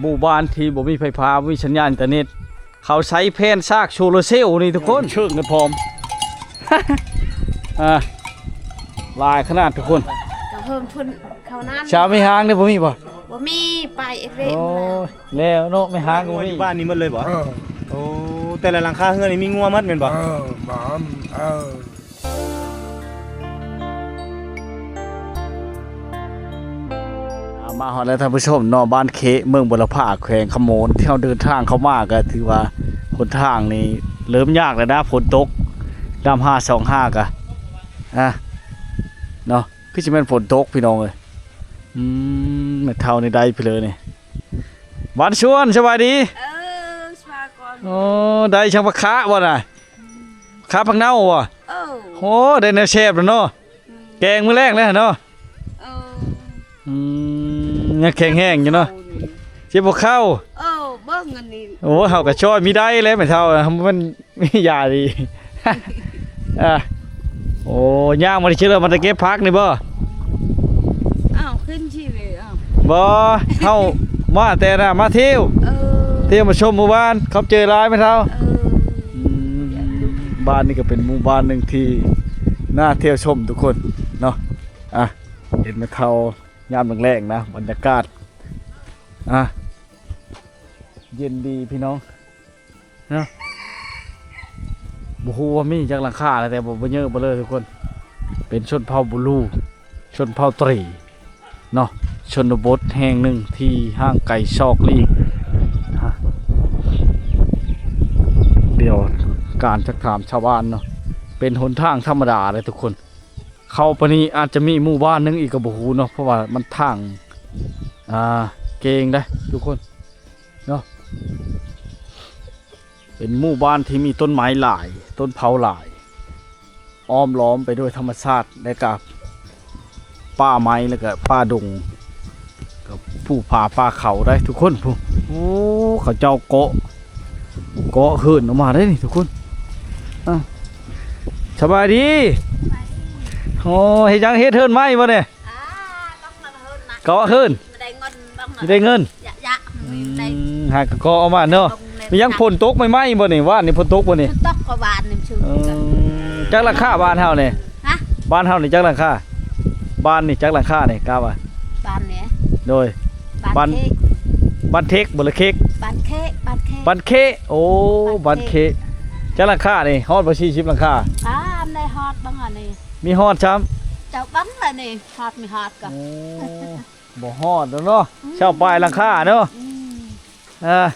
ໝູ່ບ້ານທີ່ບໍ່ມີໄຟຟ້າ ບໍ່ມີສັນຍານອິນເຕີເນັດ ເຂົາໃຊ້ແຜ່ນສາກໂຊລາເຊວນີ້ທຸກຄົນ ເຊີງກັນພ້ອມ ອ່າ ຫຼາຍຂະໜາດທຸກຄົນ ເຂົາເພິ່ນ ເພິ່ນເຂົານັ້ນ ຊາວແມ່ຮ້າງເດ້ ບໍ່ມີບໍ່? ບໍ່ມີ ໄປເອເວນ ໂອ້ຍ ແລ້ວເນາະ ແມ່ຮ້າງກໍບໍ່ມີ ຢູ່ບ້ານນີ້ໝົດເລີຍບໍ່? ເອີ ໂອ້ ແຕ່ລະຫຼັງຄາເຮືອນນີ້ມີງົວໝົດແມ່ນບໍ່? ເອີ ໝາ ເອີ ອ່າ ມາຮອດແລ້ວທ່ານຜູ້ຊົມເນາະ ບ້ານເຄ ເມືອງບົວລະພາ ແຂວງຄຳມ່ວນ ທີ່ເຮົາເດີນທາງເຂົ້າມາກໍຖືວ່າຫົນທາງນີ້ເລີ່ມຍາກແລ້ວນະ ຝົນຕົກ ນ້ຳຫ້າສອງຫ້າກະ ອ່າ ເນາະ ຄືຊິແມ່ນຝົນຕົກພີ່ນ້ອງເອີຍ ອືມ ແມ່ເຖົ້ານີ້ໄດ້ໄປເລີຍນີ້ ບ້ານຊວນ ສະບາຍດີ ເອີ ສະບາຍກ່ອນ ໂອ້ ໄດ້ຊ່າງປາຄາບໍ່ນະ? ຄາຜັກເນົ່າບໍ່? ເອີ ໂອ້ ໄດ້ແນວແຊບແລ້ວເນາະ ແກງມື້ແລງແລ້ວເນາະ ເອີ ອືມ ຍັງແຂງແຮງຢູ່ເນາະ ເຈັບຫົວເຂົ່າ ເອີ ເບິ່ງອັນນີ້ ໂອ້ ເຮົາກໍຊ່ອຍມີໄດ້ແລ້ວແມ່ເຖົ້າ ມັນມີຢາດີ ອ່າ ໂອ້ ຍ່າງມາໄດ້ເຊື່ອ ມາແຕ່ເກັບຜັກນີ້ບໍ່? ອ້າວ ຂຶ້ນທີ່ເວ ອ້າວ ບໍ່ ເຮົາມາແຕ່ນະ ມາທ່ຽວ ເອີ ທ່ຽວມາຊົມໝູ່ບ້ານ ຂອບໃຈຫຼາຍແມ່ເຖົ້າ ເອີ ອືມ ບ້ານນີ້ກໍເປັນໝູ່ບ້ານໜຶ່ງທີ່ໜ້າທ່ຽວຊົມທຸກຄົນເນາະ ອ່າ ເຫັນແມ່ເຖົ້າຍາມແລງໆນະ ບັນຍາກາດ ອ່າ ເຢັນດີພີ່ນ້ອງເນາະ ບໍ່ຮູ້ວ່າມີຈັກຫຼັງຄາແລ້ວ ແຕ່ບໍ່ ບໍ່ເຍີະບໍ່ເລີຍທຸກຄົນ ເປັນຊົນເຜົ່າບູລູ ຊົນເຜົ່າຕຣີເນາະ ຊົນນະບົດແຫ່ງໜຶ່ງທີ່ຫ່າງໄກຊອກຫຼີກ ດຽວການຈັກຖາມຊາວບ້ານເນາະ ເປັນຫົນທາງທຳມະດາເດ້ທຸກຄົນ ເຂົ້າໄປນີ້ອາດຈະມີໝູ່ບ້ານໜຶ່ງອີກກໍບໍ່ຮູ້ເນາະ ເພາະວ່າມັນທາງ ອ່າ ເກງເດ້ທຸກຄົນເນາະ ເປັນໝູ່ບ້ານທີ່ມີຕົ້ນໄມ້ຫຼາຍ ຕົ້ນເຜົາຫຼາຍ ອ້ອມລ້ອມໄປດ້ວຍທຳມະຊາດ ແລະກະປ່າໄມ້ ແລະກະປ່າດົງ ກັບພູຜາປ່າເຂົາໄດ້ທຸກຄົນ ຜູ້ ໂອ້ ເຂົາເຈົ້າເກາະ ເກາະເຫີນອອກມາໄດ້ນີ້ທຸກຄົນ ອ່າ ສະບາຍດີ ໂອ້ ເຮັດຫຍັງ ເຮັດເຮືອນໃໝ່ບໍ່ນີ້? ອ່າ ຕ້ອງມາເຮີນນະ ກໍເຮີນ ບໍ່ໄດ້ເງິນ ບໍ່ໄດ້ເງິນ ຢະ ຢະ ອືມ ບໍ່ໄດ້ ຫາກໍເອົາມາເນາະ ມີຫຍັງ ຝົນຕົກໃໝ່ໆບໍ່ນີ້ ວານນີ້ຝົນຕົກບໍ່ນີ້? ຝົນຕົກກໍວານນີ້ຊື່ ເອີ ຈັກຫຼັງຄາບ້ານເຮົານີ້? ຮະ? ບ້ານເຮົານີ້ຈັກຫຼັງຄາ? ບ້ານນີ້ຈັກຫຼັງຄານີ້ ກະວ່າ ບ້ານນີ້ ໂດຍ ບ້ານ ບ້ານເຄກ ບ້ານເທັກບໍ່ ຫຼືເຄກ? ບ້ານເຄກ ບ້ານເຄກ ບ້ານເຄກ ໂອ້ ບ້ານເຄກ ບ້ານເຄກ ຈັກຫຼັງຄານີ້? ຮອດບໍ່ສີ່ສິບຫຼັງຄາ? ອ່າ ໄດ້ຮອດເບິ່ງອັນນີ້ ມີຮອດຊ້ຳ ເຈົ້າເບິ່ງລະນີ້ ຮອດມີຮອດກໍ ໂອ້ ບໍ່ຮອດແລ້ວເນາະ ອືມ ຊາວປາຍຫຼັງຄາເນາະ ອືມ ອ່າ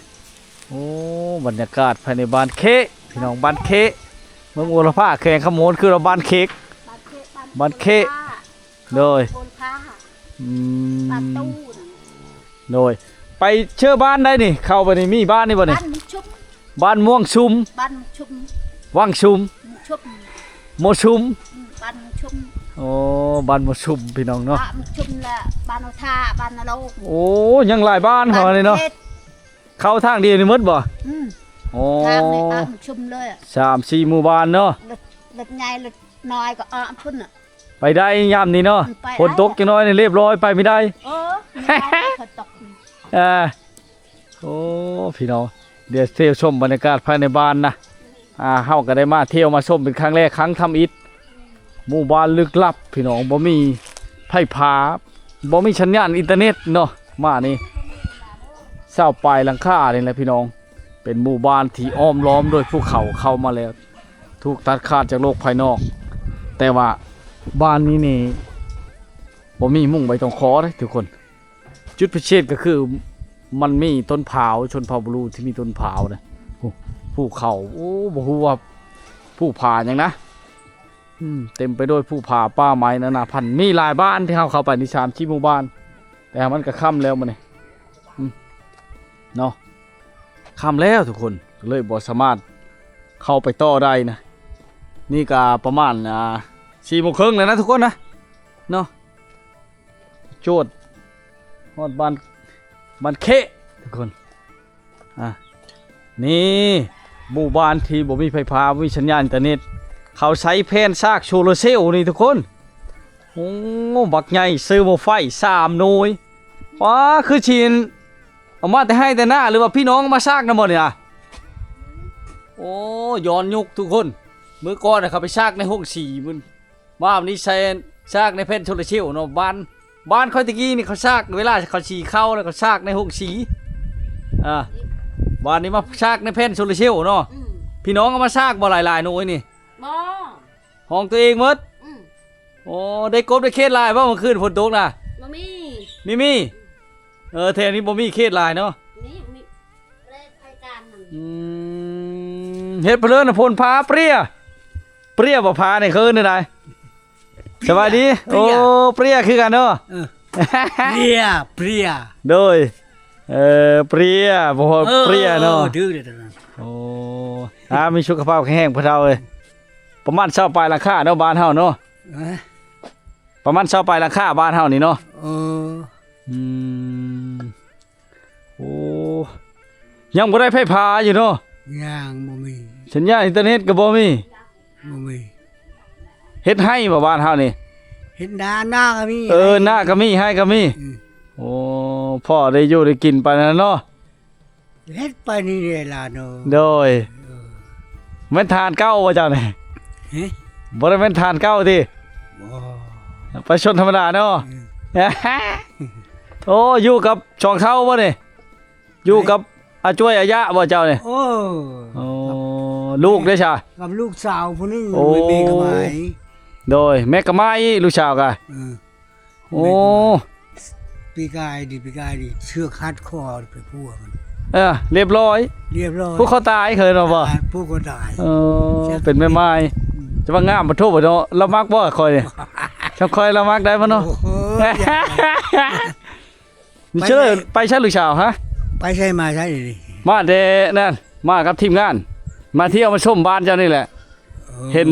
ໂອ້ ບັນຍາກາດພາຍໃນບ້ານເຄ ພີ່ນ້ອງ ບ້ານເຄ ເມືອງບົວລະພາ ແຂວງຄຳມ່ວນ ຄືວ່າບ້ານເຄກ ບ້ານເຄກ ບ້ານເຄກ ໂດຍ ບົວລະພາ ອືມ ບ້ານຕູ້ ໂດຍ ໄປເຊີບ້ານໃດນີ້ ເຂົ້າໄປນີ້ ມີບ້ານນີ້ບໍ່ນີ້? ບ້ານໝູ່ຊຸມ ບ້ານມ່ວງຊຸມ ບ້ານໝູ່ຊຸມ ວັງຊຸມ ໝູ່ຊຸມ ໝູ່ຊຸມ ອືມ ບ້ານໝູ່ຊຸມ ໂອ້ ບ້ານໝູ່ຊຸມ ພີ່ນ້ອງເນາະ ບ້ານໝູ່ຊຸມ ແລະ ບ້ານໂອທາ ບ້ານນະໂລງ ໂອ້ ຍັງຫຼາຍບ້ານເຂົານີ້ເນາະ ເຂົ້າທາງດຽວນີ້ໝົດບໍ່? ອືມ ໂອ້ ທາງນີ້ອ້າມຊຸມເລີຍ ສາມສີ່ໝູ່ບ້ານເນາະ ລົດ ລົດໃຫຍ່ລົດນ້ອຍກໍອ້ອມພຸ້ນນະ ໄປໄດ້ຍາມນີ້ເນາະ ອືມ ໄປ ຝົນຕົກຈັກໜ້ອຍນີ້ລຽບຮ້ອຍ ໄປບໍ່ໄດ້ ເອີ ມັນໄປ ຝົນຕົກ ອ່າ ໂອ້ ພີ່ນ້ອງ ດຽວທ່ຽວຊົມບັນຍາກາດພາຍໃນບ້ານນະ ອ່າ ເຮົາກໍໄດ້ມາທ່ຽວມາຊົມເປັນຄັ້ງແລກຄັ້ງທຳອິດ ໝູ່ບ້ານລຶກລັບ ພີ່ນ້ອງ ບໍ່ມີໄຟຟ້າ ບໍ່ມີສັນຍານອິນເຕີເນັດເນາະ ມານີ້ ຊາວປາຍຫຼັງຄານີ້ແຫຼະ ພີ່ນ້ອງ ເປັນໝູ່ບ້ານທີ່ອ້ອມລ້ອມໂດຍພູເຂົາ ເຂົ້າມາແລ້ວ ຖືກຕັດຂາດຈາກໂລກພາຍນອກ ແຕ່ວ່າບ້ານນີ້ນີ້ບໍ່ມີມຸງໃບຕອງຄໍເດ້ທຸກຄົນ ຈຸດພິເສດກໍຄືມັນມີຕົ້ນພ້າວ ຊົນເຜົ່າບລູທີ່ມີຕົ້ນພ້າວເດ້ ພູ ພູເຂົາ ໂອ້ ບໍ່ຮູ້ວ່າພູຜາຫຍັງນະ ອືມ ເຕັມໄປດ້ວຍພູຜາປ່າໄມ້ນານາພັນ ມີຫຼາຍບ້ານທີ່ເຮົາເຂົ້າໄປນີ້ ສາມສີ່ໝູ່ບ້ານ ແຕ່ມັນກໍຄ່ຳແລ້ວມື້ນີ້ ອືມ ເນາະ ຄ່ຳແລ້ວທຸກຄົນ ກໍເລີຍບໍ່ສາມາດເຂົ້າໄປຕໍ່ໄດ້ນະ ນີ້ກໍປະມານ ອ່າ ສີ່ໂມງເຄິ່ງແລ້ວນະທຸກຄົນນະ ເນາະ ໂຈດ ຮອດບ້ານ ບ້ານເຄ ທຸກຄົນ ອ່າ ນີ້ ໝູ່ບ້ານທີ່ບໍ່ມີໄຟຟ້າ ບໍ່ມີສັນຍານອິນເຕີເນັດ ເຂົາໃຊ້ແຜ່ນສາກໂຊລາເຊວນີ້ທຸກຄົນ ໂອ້ ບັກໃຫຍ່ ເຊີໂມໄຟ ສາມໜ່ວຍ ວ້າ ຄືຊິ ເອົາມາແຕ່ໄຮ່ແຕ່ນາ ຫຼືວ່າພີ່ນ້ອງເອົາມາສາກນຳບໍ່ນີ້ນະ? ໂອ້ ຍ້ອນຍຸກທຸກຄົນ. ມື້ກ່ອນນະເຂົາໄປສາກໃນໂຮງສີພຸ້ນ ມາບາດນີ້ໃສ່ ສາກໃນແຜ່ນໂຊລາເຊວເນາະ. ບ້ານ ບ້ານຂ້ອຍແຕ່ກີ້ນີ້ເຂົາສາກ ເວລາເຂົາສີເຂົ້າແລ້ວເຂົາສາກໃນໂຮງສີ. ອ່າ ບາດນີ້ມາສາກໃນແຜ່ນໂຊລາເຊວເນາະ. ອືມ ພີ່ນ້ອງເອົາມາສາກບໍ່ຫຼາຍໆ ໂນ້ຍນີ້? ບໍ່ ຂອງຕົວເອງໝົດ? ອືມ ໂອ້ ໄດ້ກົບໄດ້ເຂດຫຼາຍບໍ່ເມື່ອຄືນຝົນຕົກນະ? ບໍ່ມີ ມີມີ. ເອີ ແຖວນີ້ບໍ່ມີເຂດຫຼາຍເນາະ? ມີ ມີ ອືມ ເຮັດເພີ້ນນະ ຝົນຟ້າເປຍ ເປຍບໍ່ຟ້ານີ້ ເອີ້ນແນວໃດ? ສະບາຍດີ. ເປຍ ໂອ້ ເປຍຄືກັນເນາະ. ເອີ ເປຍ ເປຍ ໂດຍ ເອີ ເປຍ ບໍ່ ເອີ ເປຍເນາະ. ເອີ ຖືກເດ້ຕອນນັ້ນ. ໂອ້ ອ່າ ມີສຸຂະພາບແຂງແຮງພໍ່ເຖົ້າເອີຍ. ປະມານຊາວປາຍຫຼັງຄາເນາະ ບ້ານເຮົາເນາະ. ເອີ ປະມານຊາວປາຍຫຼັງຄາ ບ້ານເຮົານີ້ເນາະ. ເອີ ອືມ ໂອ້ ຍັງບໍ່ໄດ້ໄຟຟ້າຢູ່ເນາະ? ຍັງບໍ່ມີ. ສັນຍານອິນເຕີເນັດກໍບໍ່ມີ? ບໍ່ມີ. ເຮັດໄຮ່ບໍ່ ບ້ານເຮົານີ້? ເຮັດນາ ນາກໍມີ. ເອີ ໄຮ່ ນາກໍມີ ໄຮ່ກໍມີ. ອືມ ໂອ້ ພໍໄດ້ຢູ່ໄດ້ກິນໄປນັ້ນເນາະ. ເຮັດໄປນີ້ແຫຼະຫຼານເອີຍ. ໂດຍ ເອີ ແມ່ນທະຫານເກົ່າບໍ່ເຈົ້ານີ້? ຮະ? ບໍ່ໄດ້ແມ່ນທະຫານເກົ່າຕິ? ບໍ່ ປະຊາຊົນທຳມະດາເນາະ. ເອີ ໂອ້ ຢູ່ກັບສອງເຖົ້າບໍ່ນີ້? ຢູ່ກັບອາຈວຍອາຍະບໍ່ເຈົ້ານີ້? ໂອ້ ໂອ້ ລູກເດ້ຊະ? ກັບລູກສາວຜູ້ໜຶ່ງ. ໂອ້ ແມ່ກະໝາຍ. ໂດຍ ແມ່ກະໝາຍ ລູກສາວກະ. ເອີ ໂອ້ ປີກາຍນີ້ ປີກາຍນີ້ເຊືອກຮັດຄໍໄປຜົວມັນ. ເອີ ລຽບຮ້ອຍ ລຽບຮ້ອຍ. ຜູກຄໍຕາຍເຄີຍເນາະບໍ່? ອ່າ ຜູກຄໍຕາຍ. ເອີ ເປັນແມ່ໝາຍ. ອືມ ຈະວ່າງາມປະໂທເນາະ. ລາວມັກບໍ່ຂ້ອຍນີ້? ຊຳຂ້ອຍລາວມັກໄດ້ບໍ່ເນາະ? ໂອ້ຍ ມີເຊີ ໄປໃສລູກສາວ? ຮະ? ໄປໃສມາໃສນີ້? ມາແຕ່ນັ້ນ ມາກັບທີມງານ ມາທ່ຽວມາຊົມບ້ານເຈົ້ານີ້ແຫຼະ. ເອີ ເຫັນ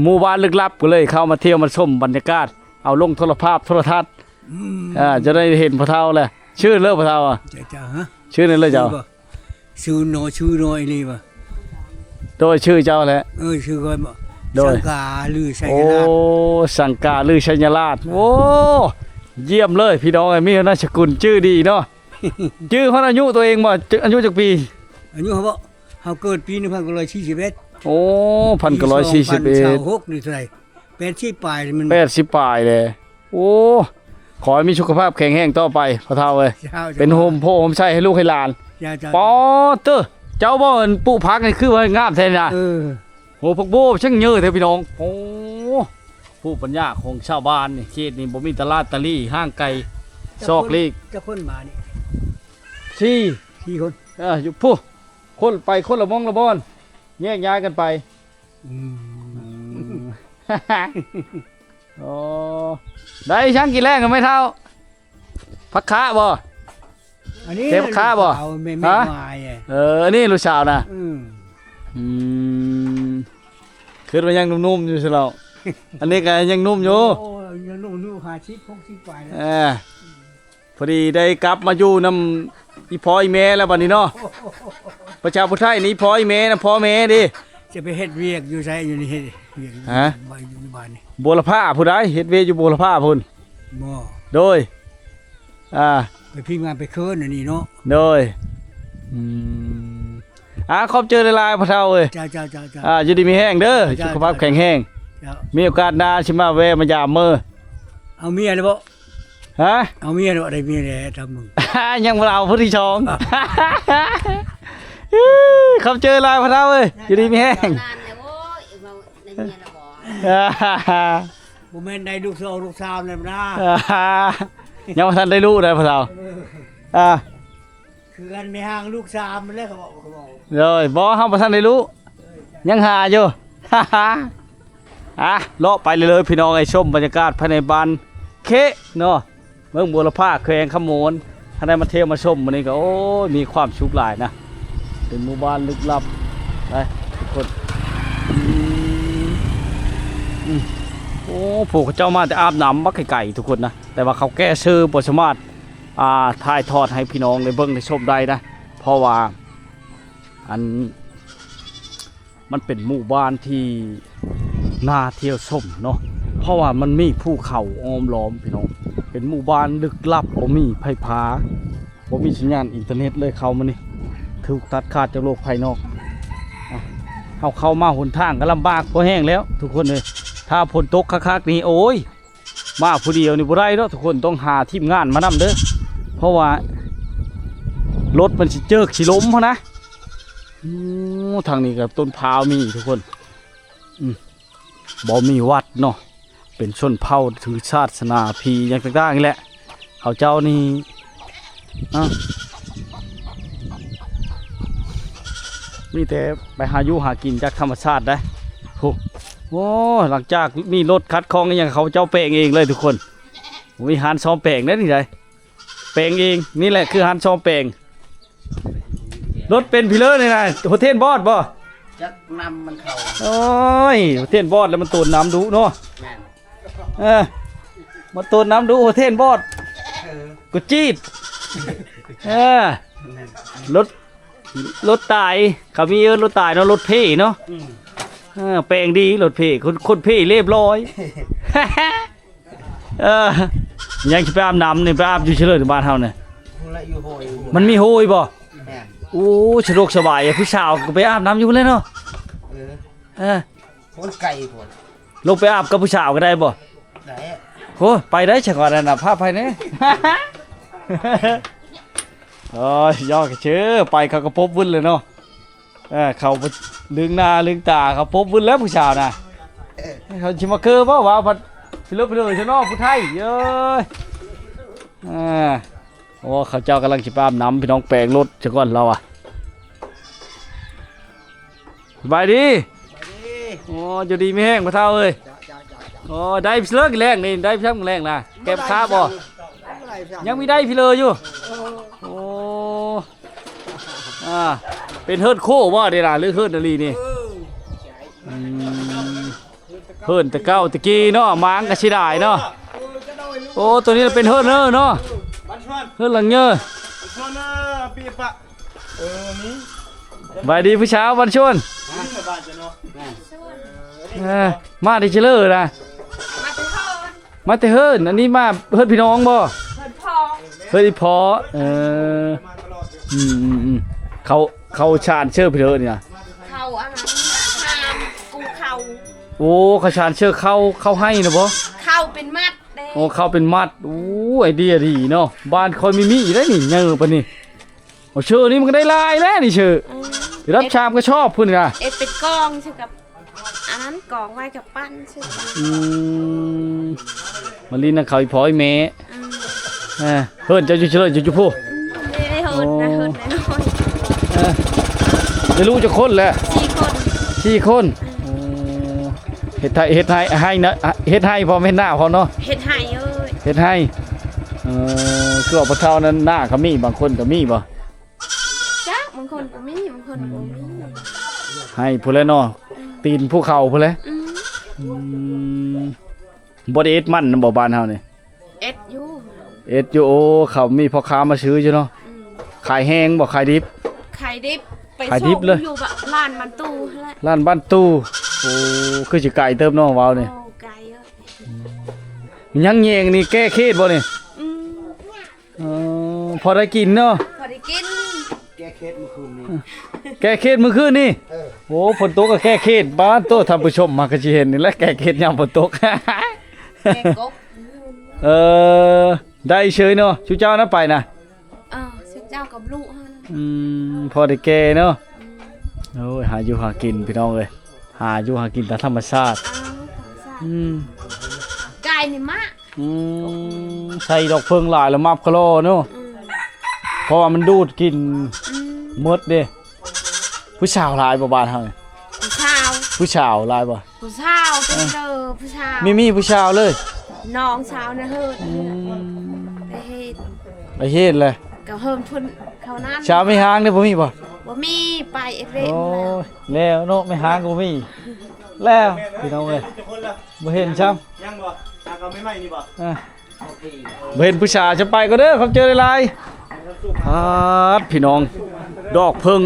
ໝູ່ບ້ານລຶກລັບ ກໍເລີຍເຂົ້າມາທ່ຽວມາຊົມບັນຍາກາດ ເອົາລົງໂທລະພາບໂທລະທັດ. ອືມ ອ່າ ຈະໄດ້ເຫັນພໍ່ເຖົ້າແຫຼະ. ຊື່ເລີພໍ່ເຖົ້າອະ? ເຈົ້າ ເຈົ້າ ຮະ? ຊື່ນີ້ເລີເຈົ້າ? ຊື່ບໍ່? ຊື່ໂນ ຊື່ໂນອີ່ຫຼີບໍ່? ໂດຍ ຊື່ເຈົ້າແຫຼະ. ເອີ ຊື່ຂ້ອຍບໍ່? ໂດຍ ສັງກາ ຫຼື ໄຊຍະລາດ. ໂອ້ ສັງກາ ຫຼື ໄຊຍະລາດ. ໂອ້ ຢ້ຽມເລີຍພີ່ນ້ອງເອີຍ ມີນາມສະກຸນ ຊື່ດີເນາະ. ຈື່ຮອດອາຍຸຕົວເອງບໍ່? ອາຍຸຈັກປີ? ອາຍຸເຮົາບໍ່? ເຮົາເກີດປີໜຶ່ງພັນເກົ້າຮ້ອຍສີ່ສິບເອັດ. ໂອ້ ພັນເກົ້າຮ້ອຍສີ່ສິບເອັດ ປີສອງພັນຊາວຫົກນີ້ເທົ່າໃດ? ແປດສິບປາຍມັນ ແປດສິບປາຍແຫຼະ. ໂອ້ ຂໍໃຫ້ມີສຸຂະພາບແຂງແຮງຕໍ່ໄປພໍ່ເຖົ້າເອີຍ. ເຈົ້າ ເປັນໂຮມໂພໂຮມໄຊໃຫ້ລູກໃຫ້ຫຼານ. ເຈົ້າ ເຈົ້າ ປາດເຕີ ເຈົ້າບໍ່ອັນປູກຜັກນີ້ຄືວ່າງາມແທ້ນະ. ເອີ ໂອ້ ຜັກບົວຊ່າງເຍີະແທ້ພີ່ນ້ອງ. ໂອ້ ພູມປັນຍາຂອງຊາວບ້ານນີ້ ເຂດນີ້ບໍ່ມີຕະຫຼາດຕະຫຼີ ຫ່າງໄກ ຊອກຫຼີກ. ຈັກຄົນມານີ້? ສີ່ ສີ່ຄົນ. ເອີ ຢູ່ພຸ້ນ ຄົນໄປຄົນລະໝ່ອງລະບ່ອນ ແຍກຍ້າຍກັນໄປ. ອືມ ອືມ ອໍ ໄດ້ຫຍັງກິນແລງນະແມ່ເຖົ້າ? ຜັກຄະບໍ່? ອັນນີ້ ເກັບຄະບໍ່? ແມ່ ແມ່ ຫະ? ໝາຍ. ເອີ ອັນນີ້ລູກສາວນະ. ອືມ ອືມ ຄິດວ່າຍັງໜຸ່ມໆຢູ່ຊັ້ນແລ້ວ. ອັນນີ້ກໍຍັງໜຸ່ມຢູ່. ໂອ້ ຍັງໜຸ່ມຢູ່ ຫ້າສິບ ຫົກສິບປາຍແລ້ວ. ເອີ ພໍດີໄດ້ກັບມາຢູ່ນຳອີ່ພໍ່ອີ່ແມ່ແລ້ວບັດນີ້ເນາະ. ປະຊາຜູ້ໄທນີ້ ພໍ່ອີ່ແມ່ນຳພໍ່ແມ່ເດ້. ຈະໄປເຮັດວຽກຢູ່ໃສ? ຢູ່ນີ້ເຮັດວຽກຢູ່ ຮະ? ຢູ່ບ້ານນີ້. ບົວລະພາພຸ້ນໃດ໋ ເຮັດວຽກຢູ່ບົວລະພາພຸ້ນ. ບໍ່ ໂດຍ ອ່າ ໄປພິມງານໄປເຄີນອັນນີ້ເນາະ. ໂດຍ ອືມ ອ່າ ຂອບໃຈຫຼາຍໆພໍ່ເຖົ້າເອີຍ. ເຈົ້າ ເຈົ້າ ເຈົ້າ ເຈົ້າ ອ່າ ຢູ່ດີມີແຮງເດີ. ເຈົ້າ ສຸຂະພາບແຂງແຮງ. ເຈົ້າ ມີໂອກາດໜ້າຊິມາແວ່ມາຢາມເມີ. ເອົາເມຍແລ້ວບໍ່? ຮະ? ເອົາເມຍແລ້ວບໍ່? ໄດ້ເມຍແລ້ວທຳມຶງ. ຍັງບໍ່ໄດ້ເອົາຜູ້ທີສອງ. ຂອບໃຈຫຼາຍພໍ່ເຖົ້າເອີຍ. ຢູ່ດີມີແຮງ. ນານແລ້ວໂອ້ຍ ເວົ້າໄດ້ເມຍແລ້ວບໍ່? ບໍ່ແມ່ນໄດ້ລູກສອງລູກສາມແລ້ວນະ. ຍັງບໍ່ທັນໄດ້ລູກໃດ໋ພໍ່ເຖົ້າ. ເອີ ອ່າ ຄືກັນແມ່ຮ່າງລູກສາມແລ້ວ ເຂົາເວົ້າ ເຂົາເວົ້າ. ໂດຍ ບໍ່ ເຮົາບໍ່ທັນໄດ້ລູກ ຍັງຫາຢູ່. ອ່ະ ເລາະໄປເລື້ອຍໆ ພີ່ນ້ອງເອີຍ ຊົມບັນຍາກາດພາຍໃນບ້ານເຄເນາະ ເມືອງບົວລະພາ ແຂວງຄຳມ່ວນ. ຖ້າໄດ້ມາທ່ຽວມາຊົມມື້ນີ້ກໍ ໂອ້ຍ ມີຄວາມສຸກຫຼາຍນະ. ເປັນໝູ່ບ້ານລຶກລັບໄດ໋ທຸກຄົນ. ອືມ ອືມ ໂອ້ ພວກເຂົາເຈົ້າມາແຕ່ອາບນ້ຳບັກໄກໆ ທຸກຄົນນະ ແຕ່ວ່າເຂົາແກ່ຊື່ບໍ່ສາມາດ ອ່າ ຖ່າຍທອດໃຫ້ພີ່ນ້ອງໄດ້ເບິ່ງໄດ້ຊົມໄດ້ນະ ເພາະວ່າ ອັນ ມັນເປັນໝູ່ບ້ານທີ່ໜ້າທ່ຽວຊົມເນາະ ເພາະວ່າມັນມີພູເຂົາອ້ອມລ້ອມພີ່ນ້ອງ. ເປັນໝູ່ບ້ານລຶກລັບ ບໍ່ມີໄຟຟ້າ ບໍ່ມີສັນຍານອິນເຕີເນັດເລີຍ ເຂົ້າມານີ້ຖືກຕັດຂາດຈາກໂລກພາຍນອກ. ອ່ະ ເຮົາເຂົ້າມາຫົນທາງກໍລຳບາກພໍແຮງແລ້ວທຸກຄົນເອີຍ. ຖ້າຝົນຕົກຄັກໆນີ້ ໂອ້ຍ ມາຜູ້ດຽວນີ້ບໍ່ໄດ້ດອກທຸກຄົນ ຕ້ອງຫາທີມງານມານຳເດີ ເພາະວ່າລົດມັນຊິເຈິກຊິລົ້ມຫັ້ນນະ. ໂອ້ ທາງນີ້ກໍຕົ້ນພ້າວມີທຸກຄົນ. ອືມ ບໍ່ມີວັດເນາະ ເປັນຊົນເຜົ່າຖືສາສະໜາຜີຫຍັງຕ່າງໆນີ້ແຫຼະ ເຂົາເຈົ້ານີ້ ເອົ້າ ມີແຕ່ໄປຫາຢູ່ຫາກິນຈາກທຳມະຊາດໄດ໋. ໂອ້ ໂອ້ ຫຼັງຈາກມີລົດຂັດຂອງອີ່ຫຍັງ ເຂົາເຈົ້າແປງເອງເລີຍທຸກຄົນ ມີຮ້ານສ້ອມແປງໄດ໋ນີ້ໄດ໋. ແປງເອງ ນີ້ແຫຼະຄືຮ້ານສ້ອມແປງ. ລົດເປັນພີເລີນີ້ນະ ຫົວເທນບອດບໍ່? ຈັກນ້ຳມັນເຂົ້າ. ໂອ້ຍ ຫົວເທນບອດແລ້ວມັນໂຕນນ້ຳດຸເນາະ. ແມ່ນ ເອີ ມັນໂຕນນ້ຳດຸ ຫົວເທນບອດ. ເອີ ກູຈີດ. ເອີ ລົດ ລົດຕາຍ ເຂົາມີເອີ້ນລົດຕາຍເນາະ ລົດເພເນາະ. ອືມ ເອີ ແປງດີລົດເພ ຄົນ ຄົນເພລຽບຮ້ອຍ. ເອີ ຍັງຊິໄປອາບນ້ຳນີ້ ໄປອາບຢູ່ເຊີເລີຍ ບ້ານເຮົານີ້ ມັນມີໂຮຍບໍ່? ແມ່ນ ໂອ້ ສະດວກສະບາຍ ຜູ້ສາວກໍໄປອາບນ້ຳຢູ່ພຸ້ນແຫຼະເນາະ. ເອີ ເອີ ໂພນໄກໂພດ ລົງໄປອາບກັບຜູ້ສາວກໍໄດ້ບໍ່? ໄດ້. ໂອ້ ໄປໄດ້ຊັ້ນວ່ານັ້ນນະ ພາໄປແດ່. ໂອ້ຍ ຢອກຊື່ ໄປເຂົາກໍພົບວຶ້ນເລີຍເນາະ. ເອີ ເຂົາລຶງໜ້າລຶງຕາ ເຂົາພົບວຶ້ນແລ້ວຜູ້ສາວນະ. ເອີ ເຂົາຊິມາຄືບໍ່ວ່າພັດພິເລີພິເລີຊະເນາະ ຜູ້ໄທເອີຍ. ເອີ ໂອ້ ເຂົາເຈົ້າກຳລັງຊິໄປອາບນ້ຳ ພີ່ນ້ອງ ແປງລົດຊະກ່ອນລາວວ່າ. ສະບາຍດີ. ໂອ້ ຢູ່ດີມີແຮງພໍ່ເຖົ້າເອີຍ. ໂອ້ ໄດ້ເລີກແລງນີ້ ໄດ້ຊ່ຳແລງນະ ແກມຄາບໍ່? ຍັງມີໄດ້ພີເລີຢູ່. ໂອ້ ອ່າ ເປັນເຮີດໂຄບໍ່ນີ້ນະ ຫຼືເຮີດອີ່ຫຼີນີ້? ເອີ ອືມ ເຮີດແຕ່ເກົ່າແຕ່ກີ້ເນາະ ມ້າງກໍເສຍດາຍເນາະ. ໂອ້ ໂຕນີ້ເປັນເຮີດເນີເນາະ ເຮີດຫຼັງເນີ. ເອີ ມີ ສະບາຍດີຜູ້ສາວ ວັນຊວນ. ເອີ ມາແຕ່ເຊີເລີນະ? ມາແຕ່ເຮີນ ມາແຕ່ເຮີນ. ອັນນີ້ມາເຮືອນພີ່ນ້ອງບໍ່? ເຮືອນພໍ່ ເຮືອນອີ່ພໍ່. ເອີ ອືມໆ ເຂົາ ເຂົາຊານເຊີພີ່ເລີນີ້ນະ? ເຂົາອັນນັ້ນ ຊານປູເຂົ້າ. ໂອ້ ເຂົາຊານເຊີເຂົ້າ ເຂົ້າໄຮ່ນະບໍ່? ເຂົ້າເປັນມັດເດ້. ໂອ້ ເຂົ້າເປັນມັດ. ໂອ້ ໄອເດຍດີເນາະ ບ້ານຂ້ອຍມີມີໄດ໋ນີ້ ໃຫຍ່ປານນີ້. ໂອ້ ເຊີນີ້ມັນກໍໄດ້ຫຼາຍແລ້ວນີ້ເຊີ. ອືມ ໄດ້ຮັບສາມກະສອບພຸ້ນນະ. ເຮັດເປັນກອງຊື່ກັບ ອັນນັ້ນກອງໄວ້ກັບປັ້ນຊື່. ອືມ ມາຫຼິ້ນນຳເຂົາອີ່ພໍ່ອີ່ແມ່. ອືມ ເອີ ເຮືອນເຈົ້າຢູ່ເຊີເລີ ຢູ່ ຢູ່ພຸ້ນ. ອືມ ເຮືອນນະ ເຮືອນນ້ອຍ. ເອີ ໄດ້ລູກຈັກຄົນແລ້ວ? ສີ່ຄົນ. ສີ່ຄົນ. ອືມ ໂອ້ ເຮັດໄຮ່ ເຮັດໄຮ່ ໄຮ່ນະ ເຮັດໄຮ່ພ້ອມເຮັດນາພ້ອມເນາະ? ເຮັດໄຮ່ເອີຍ ເຮັດໄຮ່. ເອີ ຄືວ່າພໍ່ເຖົ້ານັ້ນ ນາກໍມີ ບາງຄົນກໍມີບໍ່? ຈັກ ບາງຄົນກໍມີ ບາງຄົນກໍບໍ່ມີ. ອືມ ໄຮ່ພຸ້ນແຫຼະເນາະ. ອືມ ຕີນພູເຂົາພຸ້ນແຫຼະ. ອືມ ອືມ ບໍ່ໄດ້ເອັດມັນນຳບໍ່ ບ້ານເຮົານີ້? ເອັດຢູ່ ເອັດຢູ່. ໂອ້ ເຂົາມີພໍ່ຄ້າມາຊື້ຢູ່ເນາະ. ອືມ ຂາຍແຫ້ງບໍ່ ຂາຍດິບ? ຂາຍດິບ. ໄປ ຂາຍດິບເລີຍ ສົ່ງຢູ່ບ້ານ ລານບ້ານຕູ້ຫັ້ນແຫຼະ. ລານບ້ານຕູ້. ໂອ້ ຄືຊິໄກເຕີບເນາະ ເວົ້ານີ້. ໂອ້ ໄກເອີຍ. ອືມ ຍັງແຍງນີ້ແກ້ເຂດບໍ່ນີ້? ອືມ ເອີ ພໍໄດ້ກິນເນາະ ພໍໄດ້ກິນ. ແກ້ເຂດມື້ຄືນນີ້ ແກ້ເຂດມື້ຄືນນີ້. ເອີ ໂອ້ ຝົນຕົກກໍແກ້ເຂດ. ບາດໂຕ ທ່ານຜູ້ຊົມ ມາກໍຊິເຫັນນີ້ແຫຼະ ແກ້ເຂດຍາມຝົນຕົກ. ແກ້ກົບ. ເອີ ໄດ້ເຊີຍເນາະ ຊຸເຈົ້ານະໄປນະ. ເອີ ຊຸເຈົ້າກັບລູກຫັ້ນ. ອືມ ພໍໄດ້ແກ່ເນາະ. ອືມ ໂອ້ຍ ຫາຢູ່ຫາກິນພີ່ນ້ອງເອີຍ ຫາຢູ່ຫາກິນຕາມທຳມະຊາດ. ເອີ ທຳມະຊາດ. ອືມ ກາຍນີ້ມາ ອືມ ໃສ່ດອກເຜິ້ງຫຼາຍແລ້ວມັບຄະລໍເນາະ. ອືມ ເພາະວ່າມັນດູດກິ່ນ. ອືມ ໝົດເດ້. ຜູ້ສາວຫຼາຍບໍ່ບ້ານເຮົານີ້? ຜູ້ສາວ ຜູ້ສາວຫຼາຍບໍ່? ຜູ້ສາວເຕັມເລີ ເອີ ຜູ້ສາວ ມີ ມີຜູ້ສາວເລີຍ. ນ້ອງສາວນະເຮີດ. ອືມ ໄປເຮັດ ໄປເຮັດແຫຼະ ກໍເຮີມທຸນເຂົານັ້ນ. ສາວແມ່ຮ້າງນີ້ບໍ່ມີບໍ່? ບໍ່ມີ ໄປເອເວນ. ໂອ້ຍ ແລ້ວເນາະ ແມ່ຮ້າງກໍບໍ່ມີ. ແລ້ວພີ່ນ້ອງເອີຍ ບໍ່ເຫັນຊ້ຳ. ຍັງບໍ່? ຫາເອົາໃໝ່ໆນີ້ບໍ່? ອ່າ ບໍ່ເຫັນຜູ້ສາວ ຈະໄປກ່ອນເດີ ຂອບໃຈຫຼາຍໆ. ປາດ ພີ່ນ້ອງ ດອກເຜິ້ງ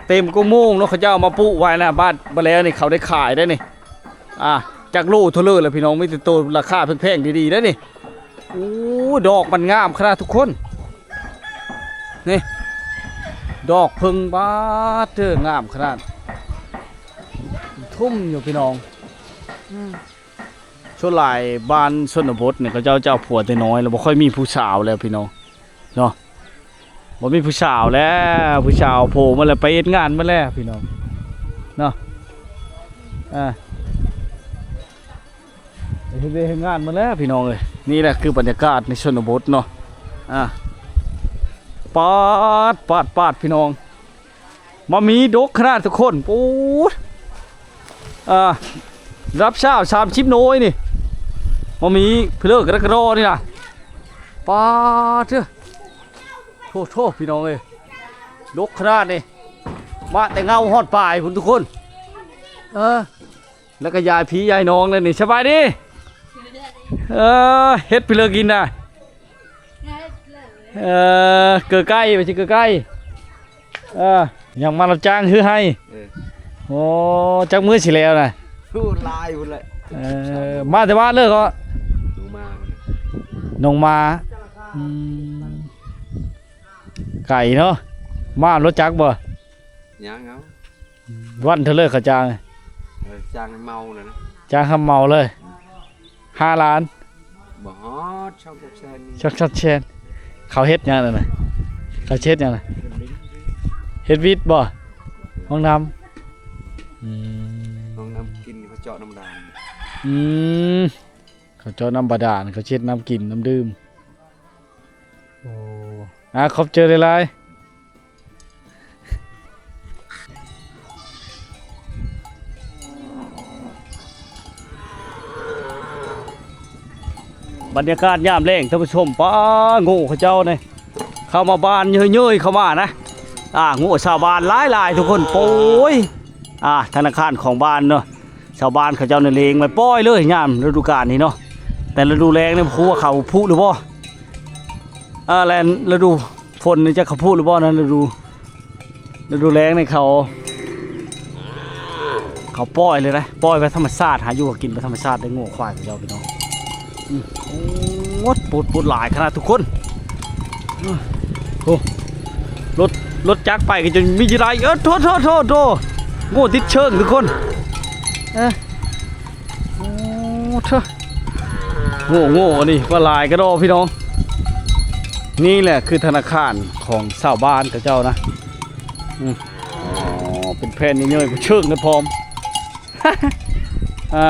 ເຕັມກະໂມງເນາະ ເຂົາເຈົ້າເອົາມາປູກໄວ້ນະ. ບາດ ບາດແລ້ວນີ້ ເຂົາໄດ້ຂາຍໄດ້ນີ້. ອ່າ ຈັກໂລເທົ່າເລີລະພີ່ນ້ອງ ມີແຕ່ໂຕລາຄາແພງໆ ດີໆ ໄດ້ນີ້. ໂອ້ ດອກມັນງາມຂະໜາດທຸກຄົນ. ນີ້ ດອກເຜິ້ງ ປາດເທີ ງາມຂະໜາດ ທຸ່ມຢູ່ພີ່ນ້ອງ. ອືມ ສ່ວນຫຼາຍບ້ານຊົນນະບົດນີ້ ເຂົາເຈົ້າຈະເອົາຜົວແຕ່ນ້ອຍ ແລ້ວບໍ່ຄ່ອຍມີຜູ້ສາວແລ້ວພີ່ນ້ອງເນາະ. ບໍ່ມີຜູ້ສາວແລ້ວ ຜູ້ສາວໂຜມາແລ້ວ ໄປເຮັດງານໝົດແລ້ວພີ່ນ້ອງເນາະ. ອ່າ ໄປເຮັດວຽກເຮັດງານໝົດແລ້ວພີ່ນ້ອງເອີຍ. ນີ້ແຫຼະຄືບັນຍາກາດໃນຊົນນະບົດເນາະ. ອ່າ ປາດ ປາດ ປາດ ພີ່ນ້ອງ ໝາກໝີດົກຂະໜາດທຸກຄົນ. ໂອ້ຍ ອ່າ ລະດັບຊາວ ສາມສິບໂນຍນີ້ ໝາກໝີເພີເລີກກະດະກະດໍນີ້ນະ. ປາດເທີ ໂທ້ໆ ພີ່ນ້ອງເອີຍ ດົກຂະໜາດນີ້ ມາແຕ່ເຫງົ້າຮອດປາຍພຸ້ນທຸກຄົນ. ເອີ ແລ້ວກໍຢາຍພີ່ຢາຍນ້ອງແລ້ວນີ້. ສະບາຍດີ. ເອີ ເຮັດເພີເລີກກິນນະ. ເອີ ເກີໄກ່ ວ່າຊິເກີໄກ່. ເອີ ຍັງມາຮັບຈ້າງຄືໄຮ່. ເອີ ໂອ້ ຈັກມື້ຊິແລ້ວນະ? ໂອ້ ຫຼາຍພຸ້ນແຫຼະ. ເອີ ມາແຕ່ບ້ານເລີຍເກາະ? ໜອງມາ ໜອງມາ. ອືມ ໄກເນາະ. ມາລົດຈັກບໍ່? ຍັງເອົາ. ວັນເທົ່າເລີກເຂົາຈ້າງ? ເອີ ຈ້າງໃຫ້ເມົາເລີຍນະ. ຈ້າງໃຫ້ເມົາເລີຍ. ອືມ ຫ້າລ້ານ. ບໍ່ຮອດ ສອງສາມແສນ. ສອງສາມແສນ. ເຂົາເຮັດຫຍັງນັ້ນນະ? ເຂົາເຮັດຫຍັງນະ? ເຮັດວິດບໍ່? ຫ້ອງນ້ຳ. ອືມ ຫ້ອງນ້ຳກິນ ເຂົາເຈາະນ້ຳບາດານ. ອືມ ເຂົາເຈາະນ້ຳບາດານ ເຂົາເຮັດນ້ຳກິນນ້ຳດື່ມ. ໂອ້ ອ່າ ຂອບໃຈຫຼາຍໆ. ບັນຍາກາດຍາມແລງທ່ານຜູ້ຊົມ ປ້າ ໂງ່ເຂົາເຈົ້ານີ້ ເຂົ້າມາບ້ານເຍີ້ຍໆ ເຂົ້າມານະ. ອ່າ ໂງ່ຊາວບ້ານຫຼາຍໆ ທຸກຄົນ. ໂອ້ຍ ອ່າ ທະນາຄານຂອງບ້ານເນາະ ຊາວບ້ານເຂົາເຈົ້ານີ້ລ້ຽງໄວ້ປ່ອຍເລີຍ ຍາມລະດູການນີ້ເນາະ. ແຕ່ລະດູແລ້ງນີ້ບໍ່ຮູ້ວ່າເຂົາຜຸຫຼືບໍ່? ອ່າ ແລະ ລະດູຝົນນີ້ຈັກເຂົາຜຸຫຼືບໍ່ນະ? ລະດູ ລະດູແລ້ງນີ້ເຂົາ ເຂົາປ່ອຍເລີຍນະ ປ່ອຍໄປທຳມະຊາດ ຫາຢູ່ຫາກິນໄປທຳມະຊາດ ໄດ້ງົວຄວາຍເຂົາເຈົ້າ ພີ່ນ້ອງ. ອືມ ໂອ້ ໂພດ ໂພດຫຼາຍຂະໜາດທຸກຄົນ. ໂອ້ ລົດ ລົດຈັກໄປກໍຈົນມີຢູ່ຫຼາຍ. ເອີ ໂທ້ໆໆໆ ໂງ່ຕິດເຊີງທຸກຄົນ. ເອີ ໂອ້ ເທີ ໂງ່ໆ ອັນນີ້ວ່າຫຼາຍກະດໍພີ່ນ້ອງ. ນີ້ແຫຼະຄືທະນາຄານຂອງຊາວບ້ານເຂົາເຈົ້ານະ. ອືມ ອໍ ເປັນແຜ່ນໃຫຍ່ໆ ເຊີງນະພ້ອມ. ອ່າ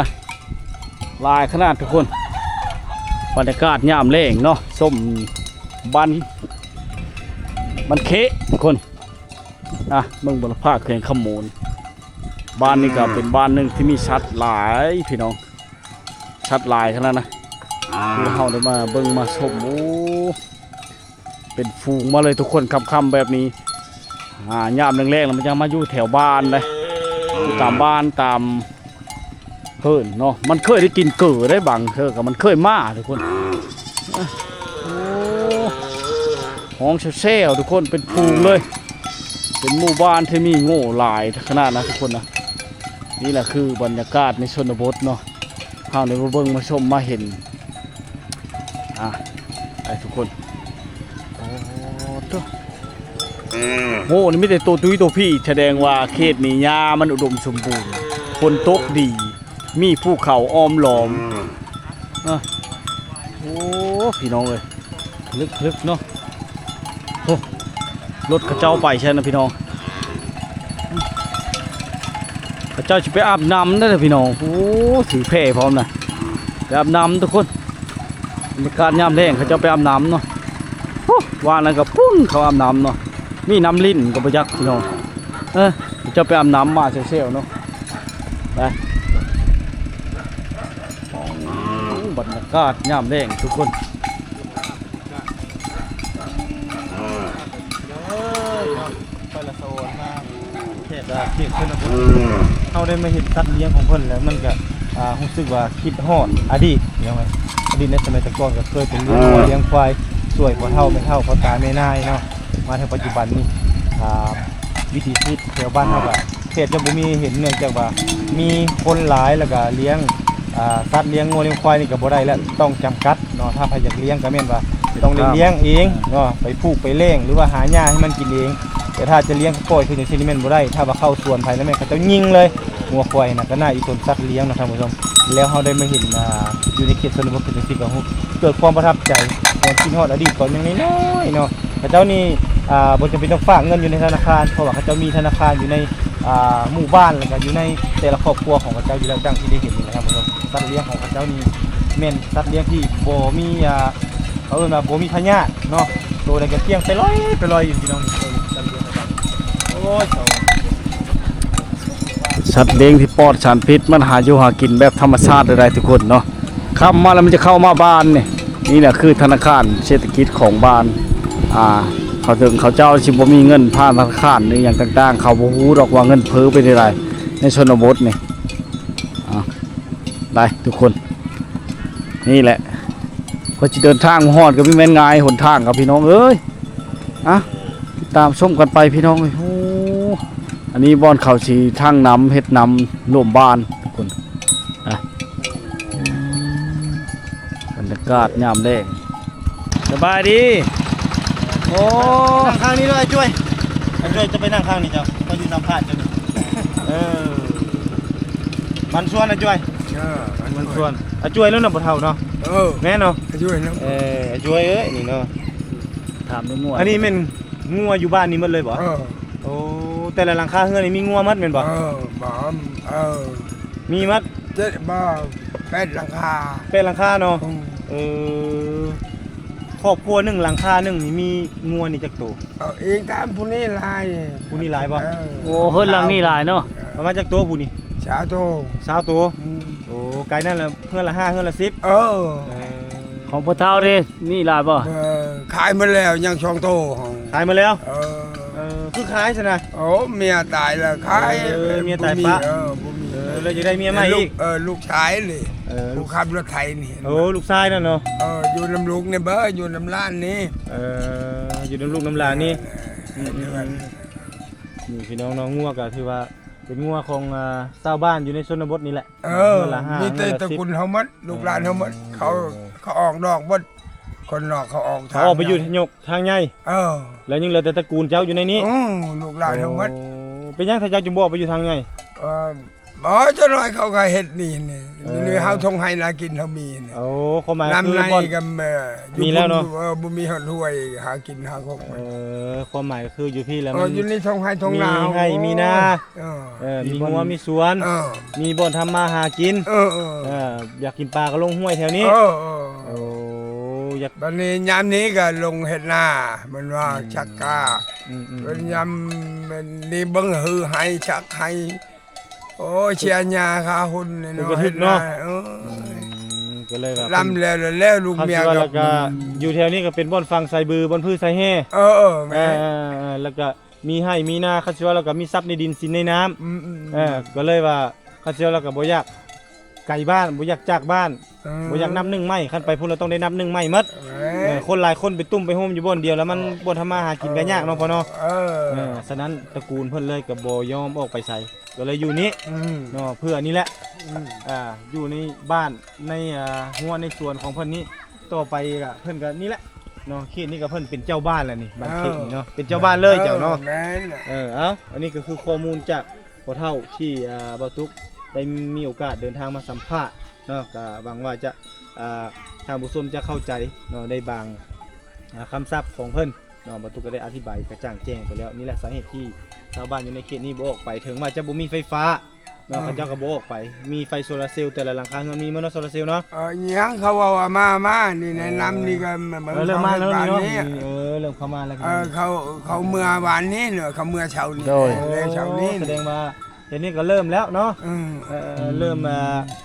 ຫຼາຍຂະໜາດທຸກຄົນ. ບັນຍາກາດຍາມແລງເນາະ ຊົມບ້ານ ບ້ານເຄະທຸກຄົນ. ອ່າ ເມືອງບົວລະພາ ແຂວງຄຳມ່ວນ. ບ້ານນີ້ກໍເປັນ ອືມ ບ້ານໜຶ່ງທີ່ມີສັດຫຼາຍພີ່ນ້ອງ ສັດຫຼາຍຂະໜາດນະ. ອືມ ຄືເຮົາໄດ້ມາເບິ່ງມາຊົມ ໂອ້ ເປັນຝູງມາເລີຍທຸກຄົນ ຄ່ຳໆແບບນີ້. ອ່າ ຍາມແລງໆ ແລ້ວມັນຈະມາຢູ່ແຖວບ້ານເດ້ ຢູ່ຕາມບ້ານຕາມເຮີນເນາະ. ມັນເຄີຍໄດ້ກິນເກີໄດ້ ບາງເທື່ອກໍມັນເຄີຍມາທຸກຄົນ. ໂອ້ ຮ້ອງແຊວໆ ທຸກຄົນ ເປັນຝູງເລີຍ. ເປັນໝູ່ບ້ານທີ່ມີໂງ່ຫຼາຍຂະໜາດນະທຸກຄົນນະ. ນີ້ແຫຼະຄືບັນຍາກາດໃນຊົນນະບົດເນາະ ເຮົາໄດ້ມາເບິ່ງມາຊົມມາເຫັນ. ອ່າ ໄປທຸກຄົນ. ໂອ້ ໂອ້ ນີ້ມີແຕ່ໂຕຕຸ້ຍໂຕພີ້ ສະແດງວ່າເຂດນີ້ຫຍ້າມັນອຸດົມສົມບູນ ຝົນຕົກດີ ມີພູເຂົາອ້ອມລ້ອມ. ອ່າ ໂອ້ ພີ່ນ້ອງເອີຍ ເລິກໆເນາະ. ໂອ້ ລົດເຂົາເຈົ້າໄປໃສນະພີ່ນ້ອງ? ເຂົາເຈົ້າຊິໄປອາບນ້ຳເດີພີ່ນ້ອງ. ໂອ້ ຖືແພພ້ອມນະ ໄປອາບນ້ຳທຸກຄົນ. ບັນຍາກາດຍາມແລງເຂົາເຈົ້າໄປອາບນ້ຳເນາະ. ໂອ້ ວ່ານັ້ນກໍພຸ້ນເຂົາອາບນ້ຳເນາະ ມີນ້ຳຫຼິ້ນກໍບໍ່ຈັກພີ່ນ້ອງ. ເອີ ເຂົາເຈົ້າໄປອາບນ້ຳມາແຊວໆເນາະ. ໄປ ໂອ້ ບັນຍາກາດຍາມແລງທຸກຄົນ. ໄປລະສະອອນມາແຂກ ເຂດຊົນນະບົດ ເຮົາໄດ້ມາເຫັນສັດລ້ຽງຂອງເພິ່ນແລ້ວ ມັນກະ ອ່າ ຮູ້ສຶກວ່າຄິດຮອດອະດີດ ພີ່ນ້ອງເອີຍ. ອະດີດໃນສະໄໝແຕ່ກ່ອນກໍເຄີຍເປັນລ້ຽງງົວ ອືມ ລ້ຽງຄວາຍ ຊ່ວຍພໍ່ເຖົ້າແມ່ເຖົ້າ ພໍ່ຕາແມ່ຍາຍເນາະ. ມາເຖິງປັດຈຸບັນນີ້ ອ່າ ວິຖີຊີວິດແຖວບ້ານເຮົາກໍ ອືມ ແທບຈະບໍ່ມີໃຫ້ເຫັນ ເນື່ອງຈາກວ່າມີຄົນຫຼາຍ ແລ້ວກໍລ້ຽງ ອ່າ ສັດລ້ຽງງົວລ້ຽງຄວາຍນີ້ກໍບໍ່ໄດ້ແລ້ວ ຕ້ອງຈຳກັດເນາະ. ຖ້າໃຜຢາກລ້ຽງກໍແມ່ນວ່າ ຕ້ອງໄດ້ລ້ຽງເອງເນາະ ໄປຜູກໄປແລ້ງ ຫຼືວ່າຫາຫຍ້າໃຫ້ມັນກິນເອງ. ແຕ່ຖ້າຈະລ້ຽງປ່ອຍຄືຈັ່ງຊີ້ນີ້ແມ່ນບໍ່ໄດ້. ຖ້າວ່າເຂົ້າສວນໃຜນະ ແມ່ນເຂົາເຈົ້າຍິງເລີຍ. ງົວຄວາຍນະ ກໍໜ້າອີ່ສົນສັດລ້ຽງເນາະທ່ານຜູ້ຊົມ. ແລ້ວເຮົາໄດ້ມາເຫັນ ອ່າ ຢູ່ໃນເຂດຊົນນະບົດຄືຈັ່ງຊີ້ ກໍຮູ້ ເກີດຄວາມປະທັບໃຈ ຫວນຄິດຮອດອະດີດຕອນຍັງນ້ອຍໆເນາະ. ເຂົາເຈົ້ານີ້ ອ່າ ບໍ່ຈຳເປັນຕ້ອງຝາກເງິນຢູ່ໃນທະນາຄານ ເພາະວ່າເຂົາເຈົ້າມີທະນາຄານຢູ່ໃນ ອ່າ ໝູ່ບ້ານ ແລ້ວກໍຢູ່ໃນແຕ່ລະຄອບຄົວຂອງເຂົາເຈົ້າຢູ່ແລ້ວ. ດັ່ງທີ່ໄດ້ເຫັນນີ້ນະທ່ານຜູ້ຊົມ ສັດລ້ຽງຂອງເຂົາເຈົ້ານີ້ແມ່ນສັດລ້ຽງທີ່ບໍ່ມີ ອ່າ ເຂົາເອີ້ນວ່າບໍ່ມີພະຍາດເນາະ. ໂຕໃດກໍກ້ຽງໄປລອຍໄປລອຍຢູ່ ພີ່ນ້ອງ. ໂອ້ຍ ສັດລ້ຽງທີ່ປອດສານພິດ ມັນຫາຢູ່ຫາກິນແບບທຳມະຊາດໄດ້ທຸກຄົນເນາະ. ຄ່ຳມາແລ້ວມັນຈະເຂົ້າມາບ້ານນີ້. ນີ້ແຫຼະຄືທະນາຄານເສດຖະກິດຂອງບ້ານ. ອ່າ ເຂົາເຖິງເຂົາເຈົ້າຊິບໍ່ມີເງິນຜ່ານທະນາຄານຫຼືຫຍັງຕ່າງໆ ເຂົາບໍ່ຮູ້ດອກວ່າເງິນເຟີເປັນຈັ່ງໃດໃນຊົນນະບົດນີ້. ອ່າ ໄປທຸກຄົນ ນີ້ແຫຼະ ເພື່ອຊິເດີນທາງມາຮອດກໍບໍ່ແມ່ນງ່າຍຫົນທາງ ກັບພີ່ນ້ອງເອີຍ. ອ່ະ ຕິດຕາມຊົມກັນໄປພີ່ນ້ອງເອີຍ. ໂອ້ ອັນນີ້ບ່ອນເຂົາຊິທັງນ້ຳ ເຮັດນ້ຳລວມບ້ານທຸກຄົນ. ອ່ະ ບັນຍາກາດຍາມແລງ. ສະບາຍດີ. ໂອ້ ນັ່ງຂ້າງນີ້ເດີອ້າຍຈ້ວຍ. ອ້າຍຈ້ວຍຈະໄປນັ່ງຂ້າງນີ້ເຈົ້າ ຂ້ອຍຊິສຳພາດເຈົ້າ. ເອີ ມັນຊວນອ້າຍຈ້ວຍ. ເອີ ມັນຊວນ ມັນຊວນ. ອ້າຍຈ້ວຍແລ້ວນະ ບໍ່ເຖົ້າເນາະ. ເອີ ແມ່ນເນາະ ອ້າຍຈ້ວຍເນາະ. ເອີ ອ້າຍຈ້ວຍເອີຍ ນີ້ເນາະ. ຖາມເລື່ອງງົວ ອັນນີ້ແມ່ນງົວຢູ່ບ້ານນີ້ໝົດເລີຍບໍ່? ເອີ ໂອ້ ແຕ່ລະຫຼັງຄາເຮືອນນີ້ມີງົວໝົດແມ່ນບໍ່? ເອີ ບ້ານ ເອີ ມີໝົດ ເຈັດ ບ້ານ ແປດຫຼັງຄາ. ແປດຫຼັງຄາເນາະ. ອືມ ເອີ ຄອບຄົວໜຶ່ງຫຼັງຄາໜຶ່ງນີ້ມີງົວນີ້ຈັກໂຕ? ເອົາເອງຕາມຜູ້ນີ້ຫຼາຍ. ຜູ້ນີ້ຫຼາຍບໍ່? ເອີ ໂອ້ ເຮືອນຫຼັງນີ້ຫຼາຍເນາະ. ປະມານຈັກໂຕຜູ້ນີ້? ຊາວໂຕ. ຊາວໂຕ. ອືມ ໂອ້ ກາຍນັ້ນລະ ເຮືອນລະຫ້າ ເຮືອນລະສິບ. ເອີ ເອີ ຂອງພໍ່ເຖົ້າເດ້ ມີຫຼາຍບໍ່? ເອີ ຂາຍໝົດແລ້ວ ຍັງສອງໂຕ. ຂາຍໝົດແລ້ວ. ເອີ ເອີ ຄືຂາຍຊັ້ນນະ? ໂອ້ ເມຍຕາຍແລ້ວຂາຍ. ເອີ ເມຍຕາຍປະ. ເອີ ບໍ່ມີ. ເອີ ແລ້ວຈະໄດ້ເມຍໃໝ່ອີກ? ເອີ ລູກຊາຍນີ້. ເອີ ຜູ້ຂັບລົດໄຖນີ້. ໂອ້ ລູກຊາຍນັ້ນເນາະ. ເອີ ຢູ່ນຳລູກນີ້ເບີ ຢູ່ນຳຫຼານນີ້. ເອີ ຢູ່ນຳລູກນຳຫຼານນີ້. ເອີ ອືມ ເອີ ນີ້ພີ່ນ້ອງເນາະ ງົວກໍຖືວ່າເປັນງົວຂອງ ອ່າ ຊາວບ້ານຢູ່ໃນຊົນນະບົດນີ້ແຫຼະ. ເອີ ມີແຕ່ຕະກຸນເຮົາໝົດ ລູກຫຼານເຮົາໝົດ. ເອີ ເຂົາ ເຂົາອອກນອກໝົດ ຄົນນອກເຂົາອອກ ເຂົາອອກໄປຢູ່ທາງໃຫຍ່. ເອີ ແລ້ວຍັງເຫຼືອແຕ່ຕະກູນເຈົ້າຢູ່ໃນນີ້. ອື ລູກຫຼານເຮົາໝົດ. ໂອ້ ເປັນຫຍັງຖ້າເຈົ້າຈຶ່ງບໍ່ອອກໄປຢູ່ທາງໃຫຍ່? ເອີ ບໍ່ ຈັກໜ້ອຍເຂົາກໍເຮັດນີ້ນີ້. ເອີ ຢູ່ໃນເຮົາທົ່ງໄຮ່ນາກິນເຮົາມີນີ້. ໂອ້ ຄວາມໝາຍຄືບ່ອນ ມີແລ້ວເນາະ. ເອີ ບໍ່ມີຮອດຫ້ວຍຫາກິນຫາຄົກ. ເອີ ຄວາມໝາຍກໍຄືຢູ່ພີ້ແລ້ວ ເອີ ມັນຢູ່ໃນທົ່ງໄຮ່ທົ່ງນາ ມີໄຮ່ມີນາ. ເອີ ເອີ ມີ ມີງົວມີສວນ. ເອີ ມີບ່ອນທຳມາຫາກິນ. ເອີ ເອີ ເອີ ຢາກກິນປາກໍລົງຫ້ວຍແຖວນີ້. ເອີ ເອີ ໂອ້ ຢາກ ບັດນີ້ຍາມນີ້ກໍລົງເຮັດນາ ແມ່ນວ່າ ອືມ ຊັກກ້າ. ອືມ ອືມ ເປັນຍາມນີ້ເບິ່ງຮືໄຮ່ ຊັກໄຮ່. ໂອ້ ເສຍຫຍ້າຄາຮຸນນີ້ເນາະ ເຮັດນາ. ເອີ ອືມ ກໍເລີຍວ່າ ລຳແລ້ວ ແລ້ວລູກເມຍກໍ ແລ້ວກໍ ຢູ່ແຖວນີ້ກໍເປັນບ່ອນຝັງສາຍບື ບ່ອນຜືສາຍແຮ່. ເອີ ເອີ ແມ່ນ. ເອີ ເອີ ເອີ ແລ້ວກໍ ມີໄຮ່ມີນາ ຄັນຊິວ່າແລ້ວກໍມີຊັບໃນດິນສິນໃນນ້ຳ. ອືມ ອືມ ເອີ ກໍເລີຍວ່າ ຄັນຊິວ່າແລ້ວກໍບໍ່ຢາກໄກບ້ານ ບໍ່ຢາກຈາກບ້ານ. ເອີ ບໍ່ຢາກນັບໜຶ່ງໃໝ່ ຄັນໄປພຸ້ນແລ້ວຕ້ອງໄດ້ນັບໜຶ່ງໃໝ່ໝົດ. ເອີ ເອີ ຄົນຫຼາຍຄົນໄປຕຸ້ມໄປໂຮມຢູ່ບ່ອນດຽວ ແລ້ວມັນ ເອີ ບໍ່ທຳມາຫາກິນກໍຍາກເນາະ ພໍ່ເນາະ. ເອີ ເອີ ສະນັ້ນຕະກູນເພິ່ນເລີຍກໍບໍ່ຍອມອອກໄປໃສ ກໍເລີຍຢູ່ນີ້. ອືມ ເນາະ ເພື່ອນີ້ແຫຼະ. ອືມ ອ່າ ຢູ່ໃນບ້ານ ໃນ ອ່າ ຮົ້ວໃນສວນຂອງເພິ່ນນີ້ ຕໍ່ໄປກໍເພິ່ນກໍນີ້ແຫຼະເນາະ. ເຂດນີ້ກໍເພິ່ນເປັນເຈົ້າບ້ານແລ້ວນີ້ ບ້ານເຂດນີ້ເນາະ. ເອີ ເປັນເຈົ້າບ້ານເລີຍເຈົ້າເນາະ. ເອີ ແມ່ນແຫຼະ. ເອີ ເອົ້າ ອັນນີ້ກໍຄືຂໍ້ມູນຈາກພໍ່ເຖົ້າທີ່ ອ່າ ບ່າວຕຸກໄດ້ມີໂອກາດເດີນທາງມາສຳພາດເນາະ. ກໍຫວັງວ່າຈະ ອ່າ ທ່ານຜູ້ຊົມຈະເຂົ້າໃຈເນາະ ໃນບາງ ອ່າ ຄຳສັບຂອງເພິ່ນເນາະ. ບ່າວຕຸກກໍໄດ້ອະທິບາຍກະຈ່າງແຈ້ງໄປແລ້ວ. ນີ້ແຫຼະສາເຫດທີ່ຊາວບ້ານຢູ່ໃນເຂດນີ້ບໍ່ອອກໄປ ເຖິງວ່າຈະບໍ່ມີໄຟຟ້າ ເນາະ ເອີ ເຂົາເຈົ້າກໍບໍ່ອອກໄປ ມີໄຟໂຊລາເຊວ ແຕ່ລະຫຼັງຄາເຮືອນມີໝົດເນາະ ໂຊລາເຊວເນາະ. ເອີ ຍັງເຂົາເວົ້າວ່າມາ ມານີ້ໃນ ເອີ ນຳນີ້ກໍ ເອີ ເລີ່ມມາແລ້ວນີ້ເນາະ. ເອີ ເລີ່ມເຂົ້າມາແລ້ວ. ເອີ ເຂົາ ເຂົາເມື່ອວານນີ້ເນາະ ເຂົາເມື່ອເຊົ້ານີ້. ໂດຍ ແລງເຊົ້ານີ້ ສະແດງວ່າດຽວນີ້ກໍເລີ່ມແລ້ວເນາະ. ອືມ ເອີ ເລີ່ມ ອ່າ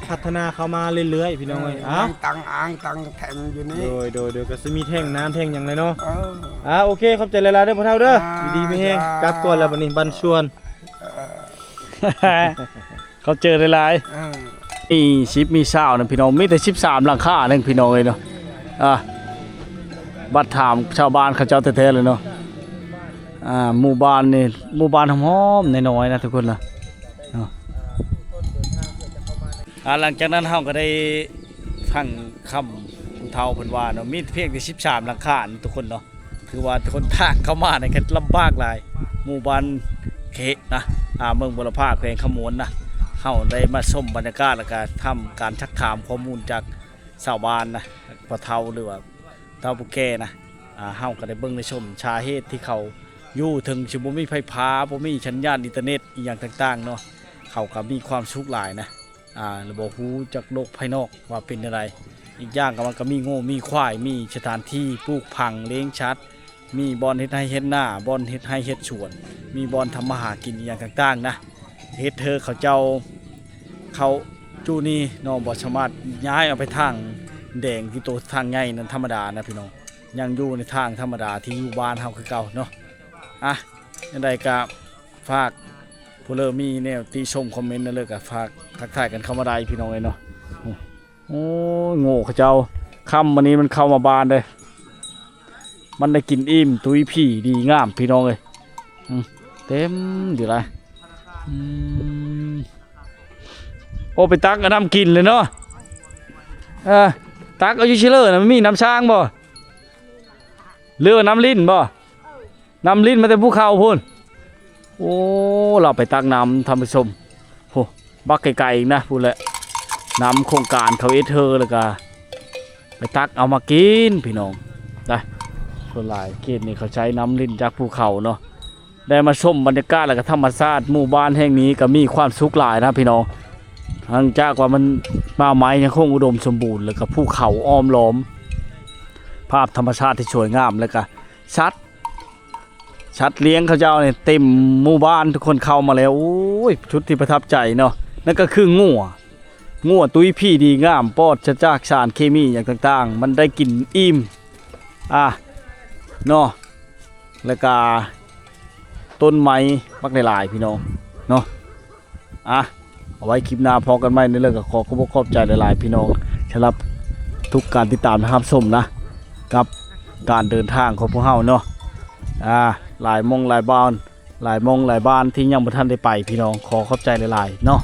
ພັດທະນາເຂົ້າມາເລື້ອຍໆ ພີ່ນ້ອງເອີຍ. ເອີ ເອົ້າ ຕັ້ງອ່າງຕັ້ງແທ້ງຢູ່ນີ້. ໂດຍ ໂດຍ ໂດຍ ກໍຊິມີແທ້ງນ້ຳແທ້ງຫຍັງແຫຼະເນາະ. ເອີ ອ່າ ໂອເຄ ຂອບໃຈຫຼາຍໆເດີພໍ່ເຖົ້າເດີ. ອ່າ ຢູ່ດີມີແຮງ ຈ້າ ກັບກ່ອນແລ້ວບັດນີ້ ບັນຊວນ. ເອີ ຂອບໃຈຫຼາຍໆ. ເອີ ມີສິບມີຊາວນະພີ່ນ້ອງ ມີແຕ່ສິບສາມຫຼັງຄາໜຶ່ງພີ່ນ້ອງເອີຍເນາະ. ອ່າ ບັດຖາມຊາວບ້ານເຂົາເຈົ້າແທ້ໆເລີຍເນາະ. ອ່າ ໝູ່ບ້ານນີ້ ໝູ່ບ້ານຫອມໆ ນ້ອຍໆນະທຸກຄົນນະເນາະ. ອ່າ ຫຼັງຈາກນັ້ນເຮົາກໍໄດ້ຟັງຄຳ ຜູ້ເຖົ້າເພິ່ນວ່າເນາະ ມີພຽງແຕ່ສິບສາມຫຼັງຄານະທຸກຄົນເນາະ. ຖືວ່າຄົນທາງເຂົ້າມານີ້ກໍລຳບາກຫຼາຍ. ໝູ່ບ້ານເຄະນະ ອ່າ ເມືອງບົວລະພາ ແຂວງຄຳມ່ວນນະ. ເຮົາໄດ້ມາຊົມບັນຍາກາດ ແລ້ວກໍທຳການຊັກຖາມຂໍ້ມູນຈາກຊາວບ້ານນະ ພໍ່ເຖົ້າ ຫຼືວ່າເຖົ້າຜູ້ແກ່ນະ. ອ່າ ເຮົາກໍໄດ້ເບິ່ງໄດ້ຊົມສາເຫດທີ່ເຂົາຢູ່ ເຖິງຊິບໍ່ມີໄຟຟ້າ ບໍ່ມີສັນຍານອິນເຕີເນັດອີ່ຫຍັງຕ່າງໆເນາະ ເຂົາກໍມີຄວາມສຸກຫຼາຍນະ. ອ່າ ແລ້ວບໍ່ຮູ້ຈັກໂລກພາຍນອກວ່າເປັນແນວໃດ. ອີກຢ່າງກໍມັນກໍມີງົວມີຄວາຍ ມີສະຖານທີ່ປູກຝັງລ້ຽງສັດ ມີບ່ອນເຮັດໄຮ່ເຮັດນາ ບ່ອນເຮັດໄຮ່ເຮັດສວນ ມີບ່ອນທຳມາຫາກິນອີ່ຫຍັງຕ່າງໆນະ. ເຮັດເທີເຂົາເຈົ້າ ເຂົາຢູ່ນີ້ເນາະ ບໍ່ສາມາດຍ້າຍອອກໄປທາງແດງ ທີ່ໂຕທາງໃຫຍ່ນັ້ນທຳມະດານະພີ່ນ້ອງ ຍັງຢູ່ໃນທາງທຳມະດາທີ່ຢູ່ບ້ານເຮົາຄືເກົ່າເນາະ. ອ່ະ ຈັ່ງໃດກໍ ຝາກຜູ້ເລີມີແນວຕິຊົມຄອມເມັນນັ້ນເລີ ກໍຝາກທັກທາຍກັນເຂົ້າມາໄດ້ພີ່ນ້ອງເອີຍເນາະ. ໂອ້ຍ ໂງ່ເຂົາເຈົ້າ ຄ່ຳມື້ນີ້ມັນເຂົ້າມາບ້ານເດ້ ມັນໄດ້ກິນອີ່ມຕຸ້ຍຜີດີງາມພີ່ນ້ອງເອີຍ. ອືມ ເຕັມຢູ່ລະ. ອືມ ໂອ້ ໄປຕັກເອົານ້ຳກິນເລີຍເນາະ. ເອີ ຕັກເອົາຢູ່ຊິເລີນະ ມັນມີນ້ຳຊາງບໍ່ ຫຼືວ່ານ້ຳລິນບໍ່? ນ້ຳລິນມາແຕ່ພູເຂົາພຸ້ນ. ໂອ້ ລາວໄປຕັກນ້ຳທ່ານຜູ້ຊົມ ໂອ້ ບັກໄກໆອີກນະ ພຸ້ນແຫຼະ. ນ້ຳໂຄງການເຂົາເຮັດເຮີ ແລ້ວກະໄປຕັກເອົາມາກິນພີ່ນ້ອງນະ. ສ່ວນຫຼາຍເຂດນີ້ເຂົາໃຊ້ນ້ຳລິນຈາກພູເຂົາເນາະ. ໄດ້ມາຊົມບັນຍາກາດ ແລ້ວກະທຳມະຊາດ ໝູ່ບ້ານແຫ່ງນີ້ກະມີຄວາມສຸກຫຼາຍນະພີ່ນ້ອງ. ຫຼັງຈາກວ່າມັນ ປ່າໄມ້ຍັງຄົງອຸດົມສົມບູນ ແລ້ວກະພູເຂົາອ້ອມລ້ອມ ພາບທຳມະຊາດທີ່ສວຍງາມ ແລ້ວກະສັດ ສັດລ້ຽງເຂົາເຈົ້ານີ້ເຕັມໝູ່ບ້ານ ທຸກຄົນເຂົ້າມາແລ້ວ. ໂອ້ຍ ຈຸດທີ່ປະທັບໃຈເນາະ ນັ້ນກໍຄືງົວ ງົວຕຸ້ຍຜີດີງາມ ປອດສະຈາກສານເຄມີຫຍັງຕ່າງໆ ມັນໄດ້ກິນອີ່ມ ອ່າ ເນາະ ແລ້ວກະຕົ້ນໄມ້ບັກຫຼາຍໆ ພີ່ນ້ອງເນາະ. ອ່ະ ເອົາໄວ້ຄລິບໜ້າພໍ້ກັນໃໝ່. ໃນເລື່ອງກໍຂໍຂອບອົກຂອບໃຈຫຼາຍໆ ພີ່ນ້ອງ ສຳລັບທຸກການຕິດຕາມຮັບຊົມນະ ກັບການເດີນທາງຂອງພວກເຮົາເນາະ. ອ່າ ຫຼາຍໝ່ອງຫຼາຍບ່ອນ ຫຼາຍໝ່ອງຫຼາຍບ້ານທີ່ຍັງບໍ່ທັນໄດ້ໄປ ພີ່ນ້ອງ ຂໍຂອບໃຈຫຼາຍໆເນາະ.